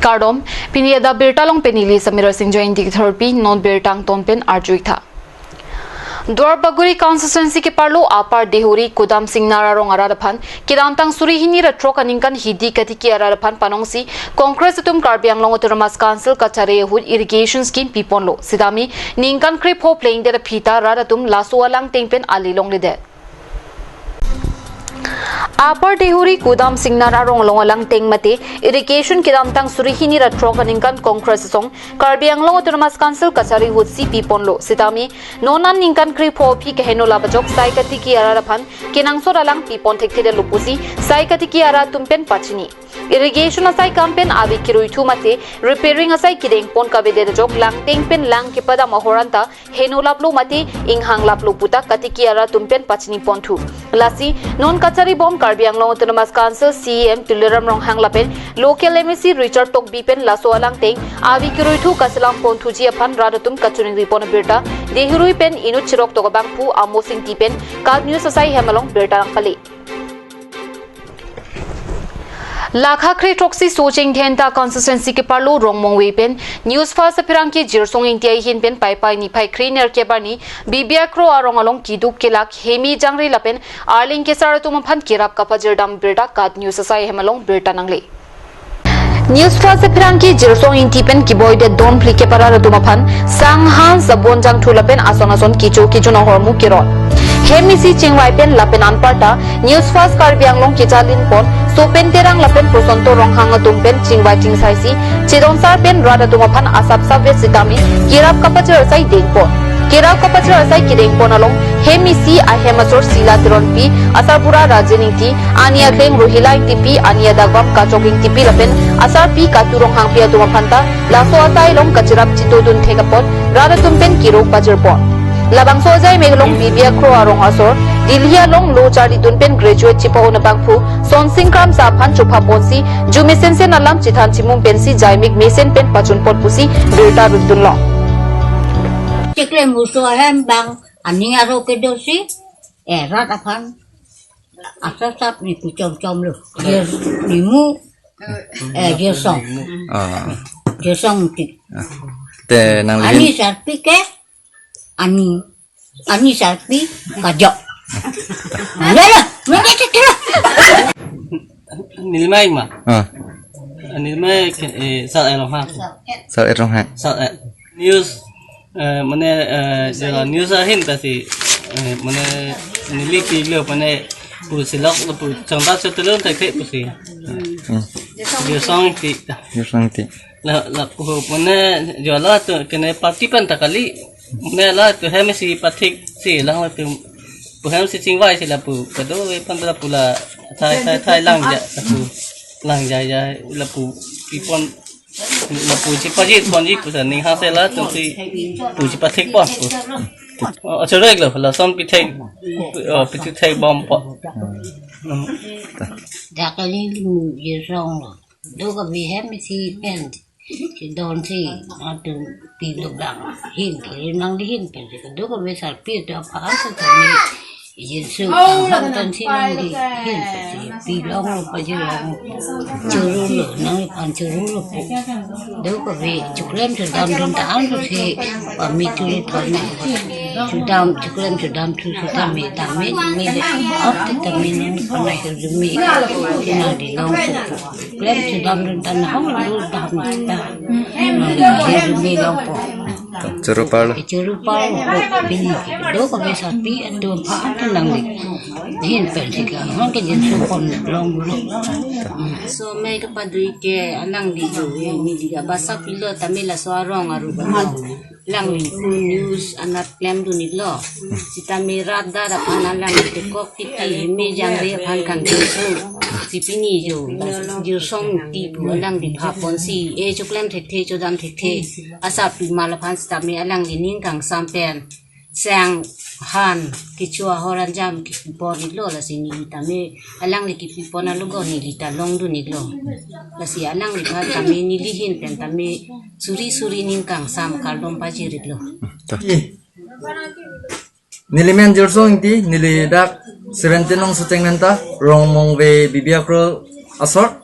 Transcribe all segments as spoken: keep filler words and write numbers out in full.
Kardom, pini adap birta along pen neli Samira Singh Jain dikthorpi, non birta angton pen arjuitha. Duarbagori constituency keparlo Upper Deihori Kudam Singnar arong arat aphan kedamtang suri hini ra throk aningkan hidi katiki arat aphan panongsi Congress atum Karbi Anglong Autonomous Council kachari ahut irrigation scheme piponlo. Sitame ningkan krepho plengdet aphi ta rat atum laso alangteng pen ale longledet. Upper Deihori Kudam Singnar arong along alangteng mate irrigation kedamtang suri hini ra throk aningkan Congress asong Karbi Anglong Autonomous Council kachari ahutsi piponlo. Sitame non an ningkan krepho aphi keheno lap ajok sai katiki arat aphan kenangsot alang pipon thekthedetlo pusi sai katiki arat atum pen pachini. Irrigation asai kam pen ave keruithu mate repairing asai kedengpon kavedet ajok langteng pen lang kepadam ahormu ta heno laplo mate inghang laplo pu ta katiki arat atum pen pachiniponthu. Lasi non kacharibom Karbi Anglong Autonomous Council C E M Tuliram Ronghang lapen local M A C Richard Tokbi pen laso alangteng ave keruithu kachelamponthuji aphan rat atum kachoningripon abirta Deihori pen inut chirok tok abangphu Amos Ingti pen KAT News asai hem along birta nangpale. Lakha kre throksi Socheng Dhenta constituency keparlo Rongmongve pen News First apherangke Jirsong Ingti ahin pen Paipai niphai kre nerkep arni Bibia Kro arong along keduk kelak hemi jangre lapen arleng kesar atum aphan kerap kapajirdam birta KAT News asai hem along birta nangle. News First apherangke Jirsong Ingti pen keboidet don phlikep arat atum aphan sang han sabon jangthu lapen ason ason kecho kejun ahormu keron. Hem isi chingvai pen lapen anparta News First Karbi Anglong kechalinpon Sopen Terang lapen Prosonto Ronghang atum pen chingvai chingsaisi chedonsar pen rat atum aphan asap sapvet sitame kerap kapajir asai dengpon. Kerap kapajir asai kedengpon along hem isi ahem asor Sila Teronpi, asarbura Rajen Ingti, ani akleng Rohila Ingtipi, ani adakbam Kachok Ingtipi lapen asarpi Katu Ronghangpi atum aphan ta laso asai along kachirap chitodun thek apot rat atum pen kero pajirpon. Labangso ajai mek along Bibia Kro arong asor Delhi along lo charlidun pen graduate chipa-un abangphu Sonsing Kramsa aphan chophaponsi ju mesensen alam chethan chimum pensi jaimek mesen pen pachunpot pusi birta rutdunlong. Chiklem muso ahem bang aning aro kedosi, eh, rat aphan asap sap ni kuchom chom lo. Jir nimu, eh, Jirsong. Ah. Jirsong Ingti. Ah. Te nang ani lihin sarpi ke, ani, ani sarpi kajok. Lala, mana cakap? Nilmai ma? Ah. Nilmai ke, eh, Sal Erong ha. Sal Erong ha. Sal, eh, News, eh, mane, eh, jala news ahin ta si, eh, mane neli pilo mane pu silok lo pu changda chotulun ta ke pu si. Hmm. Jirsong Ingti ta. Jirsong Ingti. La, lapu mane jala tu kene party pen ta kali. Mane la tu hem isi pathik si lang la tu pu hem isi chingvai si lapu kado ve pan lapu la thai thai thai lang ja lapu lang ja ja lapu pipon lapu chipajirponji pu sa ning ha se la tu si pu chipathikpon pu. Oh, chorek lo, lason pithek, oh, pithekbompo. Dak kali limu Jirsong lo. Dokave hem isi pen chedonsi atum pilo bang hin kiri nangli hin pen si dokave sarpi atum aphan si tame Jirsong aphan tonsi nangli hin pen si pilong lo pajirlong churu lo nangliphan churu lo pu. Dokave chiklem chedamdun ta an lo si pamit tuli thorna chedam chiklem chedamthu si tame tame me le ap te tame nangphan ahirjume si nangli longpo pu. Klem chedamdun ta nahong lo dam ta. Nangli ahirjume longpo. Churu parlo. Churu parlo pini dokave sarpi atum aphan ta nangli hin pen si ka hong ke Jirsong pon longlo. So me kepadui ke anang di jo, eh, media basa pilo tame laso arong aru ba. Langli pu news anat klemdun iklo. Sitame rat dar aphan alangli tekok titi hemi jangre aphan kangdun pu. Si pini jo, Jirsong Ingti pu alangli phaponsi, eh, choklem thekthe, chodam thekthe. Asarpi mal aphan sitame alangli ning kangsam pen sang han kecho ahormu jam kipon iklo lasi neli tame alangli kipipon alogo neli ta longdun iklo. Lasi alangliphan tame neli hin pen tame suri suri ning kangsam kardom pajir iklo. Neli men Jirsong Ingti, neli dak seventeen nong Socheng Dhenta, Rongmongve Bibia Kro asor.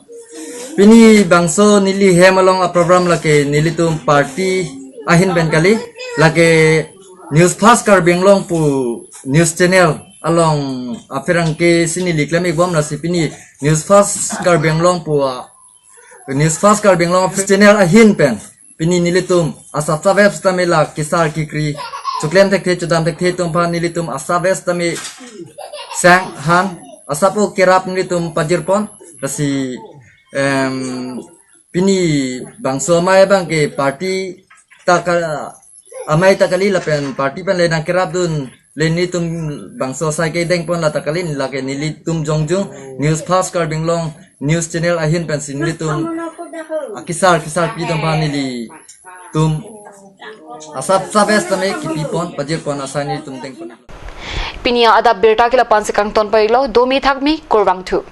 Pini bangso neli hem along aprogram lake nelitum party ahin pen kali, lake News Fast Karbi Anglong pu news channel along apherangke si neli klem-ik bom, lasi pini News Fast Karbi Anglong pu a, News Fast Karbi Anglong channel ahin pen pini nelitum asap saves tame la kesar kekri choklem thekthe chodam thekthe atum aphan nelitum asap saves tame sang han asap o kerap nelitum pajirpon, lasi em, pini bangso amei abangke party ta ka, amei ta kali lapen party pen le nangkerapdunle, nelitum bangso asai kedengpon la ta kali, lake nelitum jongjung News Fast Karbi Anglong news channel ahin pensi nelitum akesar kesarpi atum aphan nelitum asap saves tame kepipon pajirpon asai nelitum dengpon. Pini adap birta ke la-an si kangton pari-iklo, domi thakmi, kurvangthu.